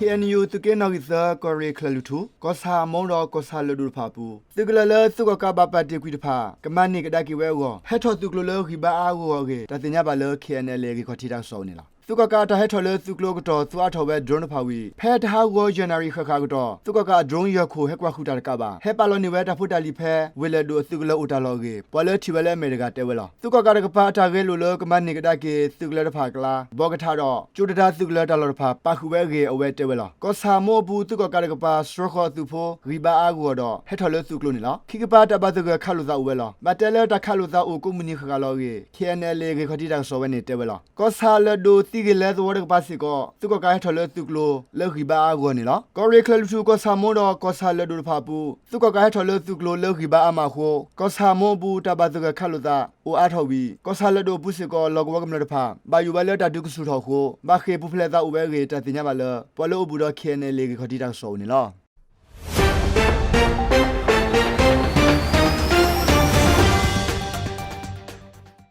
ခ့ၣ်အဲၣ်ယူၣ် သုးက့နီၣ်ဂံၢ်သၢ ကီၢ်ရ့ၣ်ချၢၣ်လွံၢ်ထူၣ် ကီၢ်ဆၣ်မိၢ်ဒီးကီၢ်ဆၣ်လၢၢ်ဒိၣ်တဖၣ်အပူၤ သုးကလၢၤလၢသုးကီၣ်ကးဘၣ်ပာ်တ့ၢ်ကွံာ်တဖၣ် ကမၤန့ၢ်ကဒါက့ၤဝဲအဂီၢ် ဟဲထီၣ်သုးကျိၤလၢဂံၢ်ဘါအါအါဂီၢ်ဂီၢ်အဂ့ၢ် တၢ်သ့ၣ်ညါဘၣ်လၢ ခ့ၣ်အဲၣ်ယူၣ် အဂ့ၢ်ခီၣ်ထံးတၢ်ကစီၣ်အအိၣ်န့ၣ်လီၤ. သုးကီၣ်ကးအတၢ်ဟဲထီၣ်လၢသုးကျိၤအကတီၢ် သူအါထီၣ်ဝဲ drone တဖၣ်ဝံၤ ဖဲတဟးဂီၤ ယနူၤအါရံၤ ဃၣ်ဃၣ်အကတီၢ် သုးကီၣ်ကးအ drone ယဲၢ်ခိၣ် ဟဲကွၢ်ဃုာ်တၢ်တကးဘၣ် ဟဲပာ်လီၤန့ၢ်ဝဲတၢ်ဖိတၢ်လံၤဖဲ ဝ့ၢ်လဲၣ်ဒိၣ်အသုးကလၢၤအိၣ်တၢ်လီၢ်အဂ့ၢ် ပှၤလၢထံၣ်ဝဲလၢအမဲာ်တဂၤတဲဝဲလီၤ. သုးကီၣ်ကးတကပၤအတၢ်ဂဲၤလိာ်လၢကမၤန့ၢ်ကဒါက့ၤ သုးကလၢၤတဖၣ်အကျါ ဘီကထးဒီး ကၠိတဒါသုးကလၢၤတၢ်လီၢ်တဖၣ် ပာ်ဃုာ်ဝဲအဂ့ၢ်အဝဲတဲဝဲလီၤ. ကီၢ်ဆၣ်မိၢ်အပူၤ သုးကီၣ်ကးတကပၤ စှီဃီၤအသုးဖိ ဂံၢ်ဘါအါအါဂီၢ်ဂီၢ်ဒီး ဟဲထီၣ်လၢသုးကျိၤန့ၣ်လီၤ. ခံကပၤတၢ်ဘၣ်သဂၢၢ်ခးလိာ်သးအိၣ်ဝဲလီၤ. ဘၣ်တဲလၢတၢ်ခးလိာ်သးအိၣ်ကိးမုၢ်နံၤဃၣ်ဃၣ်လီၤအဂ့ၢ် ခ့ၣ်အဲၣ်ယူၣ် အဂ့ၢ်ခီၣ်ထံးတၢ်ကစီၣ်ဝဲန့ၣ်တဲဝဲလီၤ. ကီၢ်ဆၣ်လၢၢ်ဒိၣ်သံဂ့ၤလဲသဝီတကပၤစ့ၢ်ကီး သုးကီၣ်ကးဟဲထီၣ်လၢသုးကျိၤ လၢဂံၢ်ဘါအါအါဂီၢ်ဂီၢ်န့ၣ်လီၤ. ကီၢ်ရ့ၣ်ချၢၣ်လွံၢ်ထူၣ် ကီၢ်ဆၣ်မိၢ်ဒီးကီၢ်ဆၣ်လၢၢ်ဒိၣ်တဖၣ်အပူၤ သုးကီၣ်ကးဟဲထီၣ်လၢသုးကျိၤလၢဂံၢ်ဘါအါမးအဃိ ကီၢ်ဆၣ်မိၢ်အပူၤ တၢ်ဘၣ်သဂၢၢ်ခးလိာ်သး အိၣ်အါထီၣ်ဝံၤ ကီၢ်ဆၣ်လၢၢ်ဒိၣ်အပူၤစ့ၢ်ကီး လီၢ်ကဝီၤကမျၢၢ်တဖၣ် ဘၣ်ယိၣ်ဝဲလၢတၢ်ဒုးကဆူၣ်ထီၣ်အဃိ ဘၣ်ဃ့ၢ်ပူၤဖျဲးသးအိၣ်ဝဲအဂ့ၢ် တၢ်သ့ၣ်ညါဘၣ်လၢ ပှၤလၢအိၣ်ဘူးဒီး ခ့ၣ်အဲၣ်ယူၣ် အဂ့ၢ်ခီၣ်ထံးတၢ်ကစီၣ်အအိၣ်န့ၣ်လီၤ.